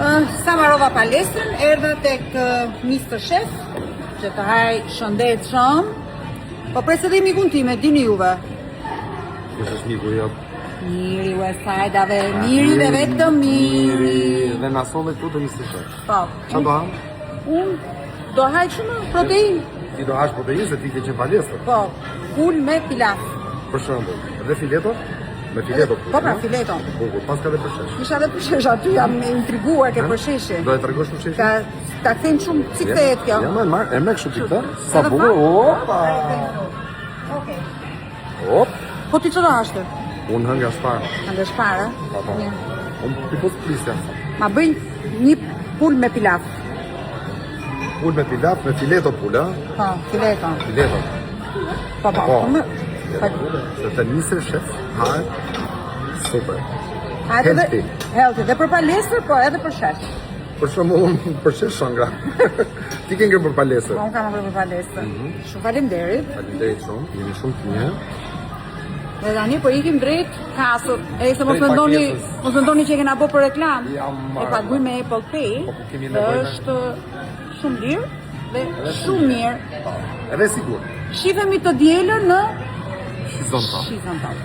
Uh, sa marova palestrën, erdha tek uh, Mr. Chef, që të haj shëndetshëm. Po pres edhe mikun tim, e dini juve. Kush është miku jot? Miri Westside-ave, Miri dhe vetëm Miri. Dhe na solli këtu te Mr. Chef. Po. Çfarë do ham? Unë do haj shumë protein. Ti do hash protein se ti ke qenë palestër. Po, pul me pilaf. Për shembull, dhe fileto? Me fileto Po pra, fileto. Bukur, pas ka dhe përshesh. Kisha dhe përshesh aty, jam e intriguar ke përsheshi. Do e tregosh përshesh? Ka ta kthejmë shumë, si kthehet kjo? Ja, më marr, e merr kështu ti këtë. Sa Edhe bukur. pak? Opa. Okej. Op. Po ti çfarë do hash ti? Unë hëngra shparë. Hëngra shparë? Po, po. Mirë. Unë ti po prisja. Ma bëjnë një pul me pilaf. Pul me pilaf, me fileto pula. Po, fileto. Fileto. Po, po. Po. Po. Se te Mr. Chef, hahet super. Hahet edhe Healthy. Healthy dhe për palestër, po edhe për shesh. Për shembull, unë për shesh hëngra. Ti ke ngrënë për palestër. Po, unë kam ngrënë për palestër. Mhm. Shumë faleminderit. Faleminderit shumë, jemi shumë të mirë. Dhe tani po ikim drejt kasës. E se mos Drejt mendoni, pagesës. mos mendoni që e kena bë për reklam. Ja, E marrë. paguaj me Apple Pay. Po, ku kemi dhe nevojë ne? është shumë lirë dhe Edhe shumë mirë. Po, Edhe sigur. Shifemi të dielën në Shizon Top. Shizon Top.